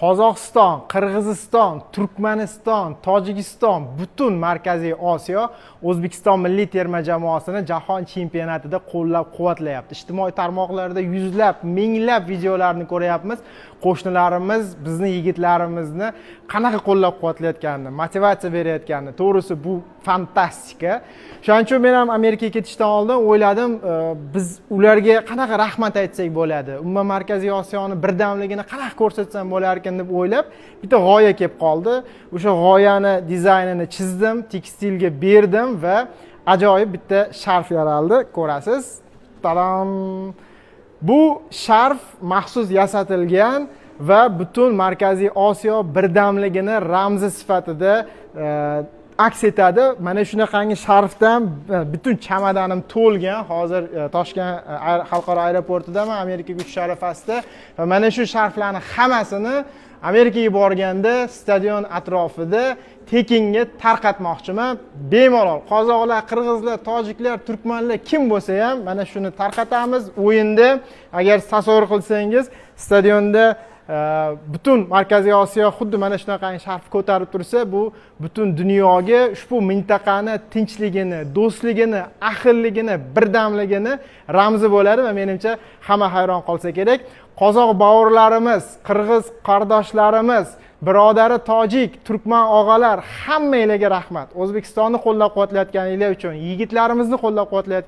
Qozog'iston, Qirg'iziston, Turkmaniston, Tojikiston, butun Markaziy Osiyo O'zbekiston milliy terma jamoasini jahon chempionatida qo'llab-quvvatlayapti. Ijtimoiy tarmoqlarda yuzlab, minglab videolarni ko'ryapmiz. Qo'shnilarimiz bizni yigitlarimizni qanaqa qo'llab-quvvatlayotganini, motivatsiya berayotganini. To'g'risi, bu fantastika. Shuning uchun men ham Amerikaga ketishdan oldin o'yladim, biz ularga qanaqa rahmat aytsak bo'ladi, umuman Markaziy Osiyoni birdamligini qanaqa ko'rsatsam bo'larkan deb o'ylab, bitta g'oya kelib qoldi. O'sha g'oyani dizaynini chizdim, tekstilga berdim va ajoyib bitta sharf yaraldi. Ko'rasiz. Tadam! Bu sharf maxsus yasatilgan va butun Markaziy Osiyo birdamligini ramzi sifatida aks etadi. Mana shunaqangi sharfdan butun chamadonim to'lgan. Hozir Toshkent xalqaro aeroportidaman, Amerikaga uchish arafasida va mana shu sharflarni hammasini Amerikaga borganda stadion atrofida tekinga tarqatmoqchiman. Bemalol qozoqlar, qirg'izlar, tojiklar, turkmanlar kim bo'lsa ham mana shuni tarqatamiz. O'yinda agar tasavvur qilsangiz, stadionda butun Markaziy Osiyo xuddi mana shunaqangi sharf ko'tarib tursa, bu butun dunyoga ushbu mintaqani tinchligini, do'stligini, ahilligini, birdamligini ramzi bo'ladi va menimcha hamma hayron qolsa kerak. Qozoq bovurlarimiz, qirg'iz qardoshlarimiz, birodari tojik, turkman og'alar, hammanglarga rahmat. O'zbekistonni qo'llab-quvvatlayotganinglar uchun, yigitlarimizni qo'llab-quvvatlayotgan